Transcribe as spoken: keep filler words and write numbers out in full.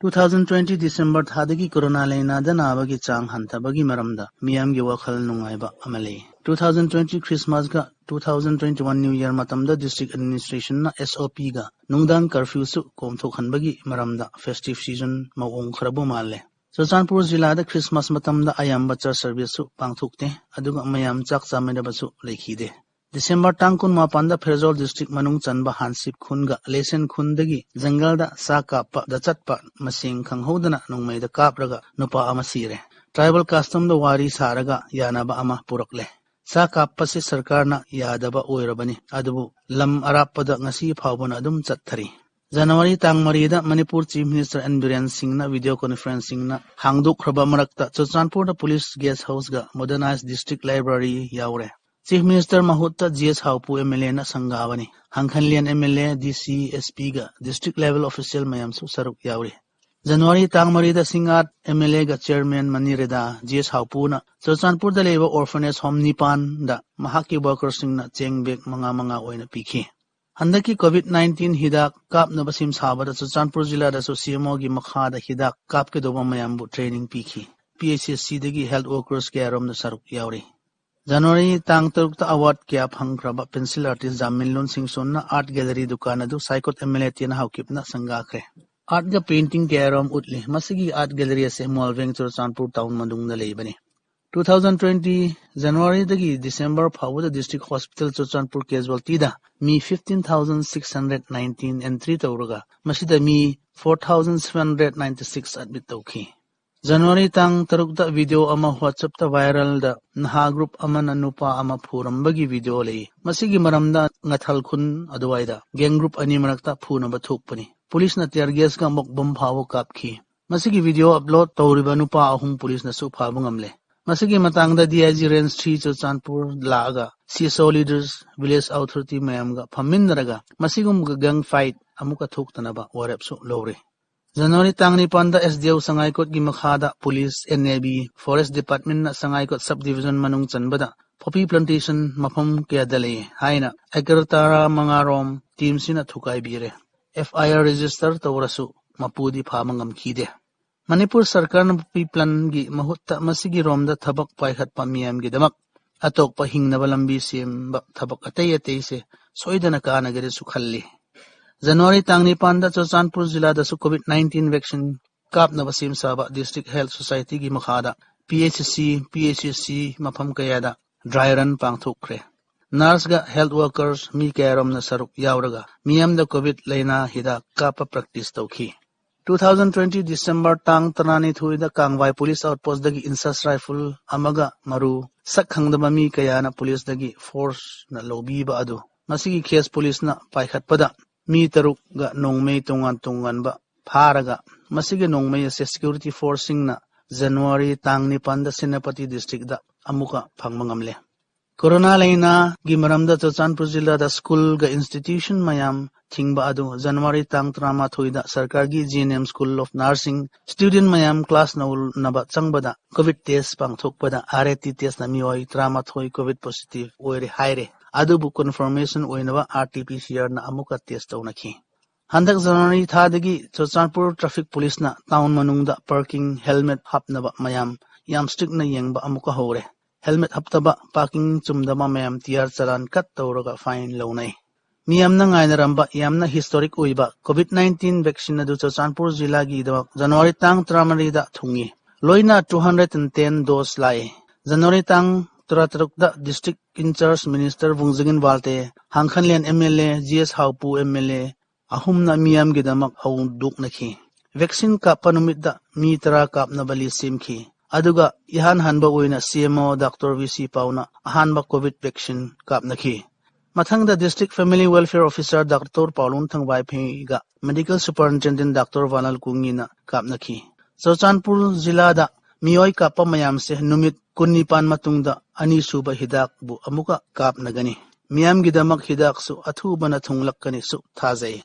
Two thousand twenty December ꯊꯥꯗꯒꯤ corona ꯂꯥꯏꯅꯥꯗ ꯅꯥꯕꯒꯤ ꯆꯥꯡ ꯍꯟꯊꯕꯒꯤ ꯃꯔꯝꯗ ꯃꯤꯌꯥꯝꯒꯤ ꯋꯥꯈꯜ ꯅꯨꯡꯉꯥꯏꯕ ꯑꯃ ꯂꯩ꯫ Two thousand twenty Christmasꯀ two thousand twenty-one New Year ꯃꯇꯝꯗ district administrationꯅ SOPꯒ ꯅꯨꯡꯗꯥꯡ curfewꯁꯨ ꯀꯣꯝꯊꯣꯛꯍꯟꯕꯒꯤ ꯃꯔꯝꯗ festive season ꯃꯑꯣꯡ ꯈꯔꯕꯨ ꯃꯥꯜꯂꯦ꯫ ꯆꯨꯔꯆꯥꯟꯄꯨꯔ ꯖꯤꯂꯥꯗ Christmas ꯃꯇꯝꯗ ꯑꯌꯥꯝꯕ church serviceꯁꯨ ꯄꯥꯡꯊꯣꯛꯇꯦ, ꯑꯗꯨꯒ ꯃꯌꯥꯝ ꯆꯥꯛ ꯆꯥꯃꯤꯟꯅꯕꯁꯨ ꯂꯩꯈꯤꯗꯦ꯫ December ꯇꯥꯡ ꯀꯨꯟꯃꯥꯄꯟꯗ ꯐꯦꯔꯖꯣꯜ district ꯃꯅꯨꯡ ꯆꯟꯕ ꯍꯥꯟꯁꯤꯞ ꯈꯨꯟꯒ ꯂꯦꯁꯦꯟ ꯈꯨꯟꯗꯒꯤ ꯖꯪꯒꯜꯗ ꯁꯥ ꯀꯥꯞꯄꯗ ꯆꯠꯄ ꯃꯁꯤꯡ ꯈꯪꯍꯧꯗꯅ ꯅꯣꯡꯃꯩꯗ ꯀꯥꯞꯂꯒ ꯅꯨꯄꯥ ꯑꯃ ꯁꯤꯔꯦ꯫ Tribal customꯗ ꯋꯥꯔꯤ ꯁꯥꯔꯒ ꯌꯥꯅꯕ ꯑꯃ ꯄꯨꯔꯛꯂꯦ꯫ ꯁꯥ ꯀꯥꯞꯄꯁꯤ ꯁꯔꯀꯥꯔꯅ ꯌꯥꯗꯕ ꯑꯣꯏꯔꯕꯅꯤ, ꯑꯗꯨꯕꯨ ꯂꯝ ꯑꯔꯥꯞꯄꯗ ꯉꯁꯤ ꯐꯥꯎꯕꯅ ꯑꯗꯨꯝ ꯆꯠꯊꯔꯤ꯫ January ꯇꯥꯡ ꯃꯔꯤꯗ Manipur Chief Minister N Biren Singhꯅ video conferencingꯅ ꯍꯥꯡꯗꯣꯛꯈ꯭ꯔꯕ ꯃꯔꯛꯇ ꯆꯨꯔꯆꯥꯟꯄꯨꯔꯗ police guest houseꯒ modernized district library ꯌꯥꯎꯔꯦ꯫ Chief Minister ꯃꯍꯨꯠꯇ G S ꯍꯥꯎꯄꯨ MLAꯅ ꯁꯪꯒꯥꯕꯅꯤ꯫ ꯍꯪꯈꯟꯂꯤꯌꯥꯟ MLA, DC, SPꯒ district level official ꯃꯌꯥꯝꯁꯨ ꯁꯔꯨꯛ ꯌꯥꯎꯔꯤ꯫ January ꯇꯥꯡ ꯃꯔꯤꯗ ꯁꯤꯡꯉꯥꯠ MLAꯒ chairman ꯃꯅꯤ ꯔꯦꯗꯥ, G S ꯍꯥꯎꯄꯨꯅ ꯆꯨꯔꯆꯥꯟꯄꯨꯔꯗ ꯂꯩꯕ orphanage home ꯅꯤꯄꯥꯟꯗ ꯃꯍꯥꯛꯀꯤ workersꯁꯤꯡꯅ ꯆꯦꯡ bag ꯃꯉꯥ ꯃꯉꯥ ꯑꯣꯏꯅ ꯄꯤꯈꯤ꯫ ꯍꯟꯗꯛꯀꯤ COVID nineteen ꯍꯤꯗꯥꯛ ꯀꯥꯞꯅꯕ ꯁꯦꯝ ꯁꯥꯕꯗ ꯆꯨꯔꯆꯥꯟꯄꯨꯔ ꯖꯤꯂꯥꯗꯁꯨ CMOꯒꯤ ꯃꯈꯥꯗ ꯍꯤꯗꯥꯛ ꯀꯥꯞꯀꯗꯧꯕ ꯃꯌꯥꯝꯕꯨ training ꯄꯤꯈꯤ꯫ PHCCꯗꯒꯤ health workers ꯀꯌꯥ ꯔꯣꯝꯅ ꯁꯔꯨꯛ ꯌꯥꯎꯔꯤ꯫ January ꯇꯥꯡ ꯇꯔꯨꯛꯇ award ꯀꯌꯥ ꯐꯪꯈ꯭ꯔꯕ pencil artist ꯖꯥꯃꯤꯟꯂꯣꯟ ꯁꯤꯡꯁꯣꯟꯅ art gallery ꯗꯨꯀꯥꯟ ꯑꯗꯨ ꯁꯥꯏꯀꯣꯠ MLA ꯇꯦꯅ ꯍꯥꯎꯀꯤꯞꯅ ꯁꯪꯒꯥꯈ꯭ꯔꯦ꯫ Artꯒ painting ꯀꯌꯥ ꯔꯣꯝ ꯎꯠꯂꯤ꯫ ꯃꯁꯤꯒꯤ art gallery ꯑꯁꯤ ꯃꯣꯜꯚꯦꯡ ꯆꯨꯔꯆꯥꯟꯄꯨꯔ town ꯃꯅꯨꯡꯗ ꯂꯩꯕꯅꯤ꯫ Two thousand twenty Januaryꯗꯒꯤ December ꯐꯥꯎꯕꯗ district hospital ꯆꯨꯔꯆꯥꯟꯄꯨꯔ casualtyꯗ ꯃꯤ fifteen thousand six hundred nineteen entry ꯇꯧꯔꯒ ꯃꯁꯤꯗ ꯃꯤ four thousand seven hundred ninety six admit ꯇꯧꯈꯤ꯫ January ꯇꯥꯡ ꯇꯔꯨꯛꯇ video ꯑꯃ WhatsAppꯇ viralꯗ ꯅꯍꯥ group ꯑꯃꯅ ꯅꯨꯄꯥ ꯑꯃ ꯐꯨꯔꯝꯕꯒꯤ video ꯂꯩ꯫ ꯃꯁꯤꯒꯤ ꯃꯔꯝꯗ ꯉꯊꯜ ꯈꯨꯟ ꯑꯗꯨꯋꯥꯏꯗ gang group ꯑꯅꯤ ꯃꯔꯛꯇ ꯐꯨꯅꯕ ꯊꯣꯛꯄꯅꯤ꯫ Policeꯅ tear gasꯀ ꯑꯃꯨꯛ bomb ꯐꯥꯎꯕ ꯀꯥꯞꯈꯤ꯫ ꯃꯁꯤꯒꯤ video upload ꯇꯧꯔꯤꯕ ꯅꯨꯄꯥ ꯑꯍꯨꯝ policeꯅꯁꯨ ꯐꯥꯕ ꯉꯝꯂꯦ꯫ ꯃꯁꯤꯒꯤ ꯃꯇꯥꯡꯗ DIG Range three ꯆꯨꯔꯆꯥꯟꯄꯨꯔ ꯂꯥꯛꯑꯒ CSO leaders, village authority ꯃꯌꯥꯝꯒ ꯐꯝꯃꯤꯟꯅꯔꯒ ꯃꯁꯤꯒꯨꯝꯕ gang fight ꯑꯃꯨꯛꯀ ꯊꯣꯛꯇꯅꯕ ꯋꯥꯔꯦꯞꯁꯨ ꯂꯧꯔꯦ꯫ January ꯇꯥꯡ ꯅꯤꯄꯥꯟꯗ SDO ꯁꯉꯥꯏꯀꯣꯠꯀꯤ ꯃꯈꯥꯗ police, NAB, forest departmentꯅ ꯁꯉꯥꯏꯀꯣꯠ sub division ꯃꯅꯨꯡ ꯆꯟꯕꯗ poppy plantation ꯃꯐꯝ ꯀꯌꯥꯗ ꯂꯩ ꯍꯥꯏꯅ acre ꯇꯔꯥꯃꯉꯥ ꯔꯣꯝ teamꯁꯤꯅ ꯊꯨꯒꯥꯏꯕꯤꯔꯦ꯫ FIR register ꯇꯧꯔꯁꯨ ꯃꯄꯨꯗꯤ ꯐꯥꯕ ꯉꯝꯈꯤꯗꯦ꯫ ꯃꯅꯤꯄꯨꯔ ꯁꯔꯀꯥꯔꯅ ꯄꯤ ꯄ꯭ꯂꯥꯟꯒꯤ ꯃꯍꯨꯠꯇ ꯃꯁꯤꯒꯤ ꯔꯣꯝꯗ ꯊꯕꯛ ꯄꯥꯏꯈꯠꯄ ꯃꯤꯌꯥꯝꯒꯤꯗꯃꯛ ꯑꯇꯣꯞꯄ ꯍꯤꯡꯅꯕ ꯂꯝꯕꯤ ꯁꯦꯝꯕ ꯊꯕꯛ ꯑꯇꯩ ꯑꯇꯩꯁꯦ ꯁꯣꯏꯗꯅ ꯀꯥꯟꯅꯒꯅꯤꯁꯨ ꯈꯜꯂꯤ꯫ ꯖꯅꯋꯥꯔꯤ ꯇꯥꯡ ꯅꯤꯄꯥꯟꯗ ꯆꯨꯔꯆꯥꯟꯄꯨꯔ ꯖꯤꯂꯥꯗꯁꯨ COVID nineteen vaccine ꯀꯥꯞꯅꯕ ꯁꯦꯝ ꯁꯥꯕ District Health Societyꯒꯤ ꯃꯈꯥꯗ P H C, P H C ꯃꯐꯝ ꯀꯌꯥꯗ dry run ꯄꯥꯡꯊꯣꯛꯈ꯭ꯔꯦ꯫ Nurseꯒ health workers ꯃꯤ ꯀꯌꯥꯔꯣꯝꯅ ꯁꯔꯨꯛ ꯌꯥꯎꯔꯒ ꯃꯤꯌꯥꯝꯗ COVID ꯂꯥꯏꯅꯥ ꯍꯤꯗꯥꯛ ꯀꯥꯞꯄ practice ꯇꯧꯈꯤ꯫ Two thousand twenty December ꯇꯥꯡ ꯇꯔꯥꯅꯤꯊꯣꯏꯗ ꯀꯥꯡꯕꯥꯏ police outpostꯗꯒꯤ INSAS rifle ꯑꯃꯒ ꯃꯔꯨ ꯁꯛ ꯈꯪꯗꯕ ꯃꯤ ꯀꯌꯥꯅ policeꯗꯒꯤ forceꯅ ꯂꯧꯕꯤꯕ ꯑꯗꯨ ꯃꯁꯤꯒꯤ case policeꯅ ꯄꯥꯏꯈꯠꯄꯗ ꯃꯤ ꯇꯔꯨꯛꯒ ꯅꯣꯡꯃꯩ ꯇꯣꯉꯥꯟ ꯇꯣꯉꯥꯟꯕ ꯐꯥꯔꯒ ꯃꯁꯤꯒꯤ ꯅꯣꯡꯃꯩ ꯑꯁꯦ security forceꯁꯤꯡꯅ ꯖꯅꯋꯥꯔꯤ ꯇꯥꯡ ꯅꯤꯄꯥꯟꯗ ꯁꯦꯅꯥꯄꯇꯤ districtꯗ ꯑꯃꯨꯛꯀ ꯐꯪꯕ ꯉꯝꯂꯦ꯫ ꯀꯣꯔꯣꯅꯥ ꯂꯥꯏꯅꯥꯒꯤ ꯃꯔꯝꯗ ꯆꯨꯔꯆꯥꯟꯄꯨꯔ ꯖꯤꯂꯥꯗ schoolꯒ institution ꯃꯌꯥꯝ ꯊꯤꯡꯕ ꯑꯗꯨ ꯖꯅꯋꯥꯔꯤ ꯇꯥꯡ ꯇꯔꯥꯃꯥꯊꯣꯏꯗ ꯁꯔꯀꯥꯔꯒꯤ G N M School of Nursing student ꯃꯌꯥꯝ class ꯅꯧꯅꯕ ꯆꯪꯕꯗ COVID test ꯄꯥꯡꯊꯣꯛꯄꯗ R A T testꯅ ꯃꯤꯑꯣꯏ ꯇꯔꯥꯃꯥꯊꯣꯏ COVID positive ꯑꯣꯏꯔꯦ ꯍꯥꯏꯔꯦ꯫ ꯑꯗꯨꯕꯨ confirmation ꯑꯣꯏꯅꯕ R T P C Rꯅ ꯑꯃꯨꯛꯀ test ꯇꯧꯅꯈꯤ꯫ ꯍꯟꯗꯛ ꯖꯅꯋꯥꯔꯤ ꯊꯥꯗꯒꯤ ꯆꯨꯔꯆꯥꯟꯄꯨꯔ traffic policeꯅ town ꯃꯅꯨꯡꯗ parking helmet ꯍꯥꯞꯅꯕ ꯃꯌꯥꯝ ꯌꯥꯝ strictꯅ ꯌꯦꯡꯕ ꯑꯃꯨꯛꯀ ꯍꯧꯔꯦ꯫ Helmet ꯍꯥꯞꯇꯕ, parking ꯆꯨꯝꯗꯕ ꯃꯌꯥꯝ T R ꯆꯂꯥꯟ cut ꯇꯧꯔꯒ fine ꯂꯧꯅꯩ꯫ ꯃꯤꯌꯥꯝꯅ ꯉꯥꯏꯅꯔꯝꯕ ꯌꯥꯝꯅ historic ꯑꯣꯏꯕ COVID nineteen vaccine ꯑꯗꯨ ꯆꯨꯔꯆꯥꯟꯄꯨꯔ ꯖꯤꯂꯥꯒꯤꯗꯃꯛ ꯖꯅꯋꯥꯔꯤ ꯇꯥꯡ ꯇꯔꯥꯃꯔꯤꯗ ꯊꯨꯡꯏ꯫ ꯂꯣꯏꯅ two hundred and ten dose ꯂꯥꯛꯏ꯫ ꯖꯅꯋꯥꯔꯤ ꯇꯥꯡ ꯇꯔꯥꯇꯔꯨꯛꯇ district in-charge minister ꯕꯨꯡꯖꯒꯤꯟ ꯋꯥꯜꯇꯦ, ꯍꯥꯡꯈꯟꯂꯦꯟ M L A, G S ꯍꯥꯎꯄꯨ M L A, ꯑꯍꯨꯝꯅ ꯃꯤꯌꯥꯝꯒꯤꯗꯃꯛ ꯍꯧꯗꯣꯛꯅꯈꯤ꯫ Vaccine ꯀꯥꯞꯄ ꯅꯨꯃꯤꯠꯇ ꯃꯤ ꯇꯔꯥ ꯀꯥꯞꯅꯕ list ꯁꯦꯝꯈꯤ꯫ ꯑꯗꯨꯒ ꯏꯍꯥꯟ ꯍꯥꯟꯕ ꯑꯣꯏꯅ C M O Doctor V C ꯄꯥꯎꯅ ꯑꯍꯥꯟꯕ COVID vaccine ꯀꯥꯞꯅꯈꯤ꯫ ꯃꯊꯪꯗ District Family Welfare Officer Doctor ꯄꯥꯎꯂꯨꯟ ꯊꯪꯕꯥꯏꯐꯩꯒ Medical Superintendent Doctor ꯕꯥꯂꯜ ꯀꯨꯡꯒꯤꯅ ꯀꯥꯞꯅꯈꯤ꯫ Churachandpur ꯖꯤꯂꯥꯗ ꯃꯤꯑꯣꯏ ꯀꯥꯞꯄ ꯃꯌꯥꯝꯁꯦ ꯅꯨꯃꯤꯠ ꯀꯨꯟꯅꯤꯄꯥꯟ ꯃꯇꯨꯡꯗ ꯑꯅꯤꯁꯨꯕ ꯍꯤꯗꯥꯛꯄꯨ ꯑꯃꯨꯛꯀ ꯀꯥꯞꯅꯒꯅꯤ꯫ ꯃꯤꯌꯥꯝꯒꯤꯗꯃꯛ ꯍꯤꯗꯥꯛꯁꯨ ꯑꯊꯨꯕꯅ ꯊꯨꯡꯂꯛꯀꯅꯤꯁꯨ ꯊꯥꯖꯩ꯫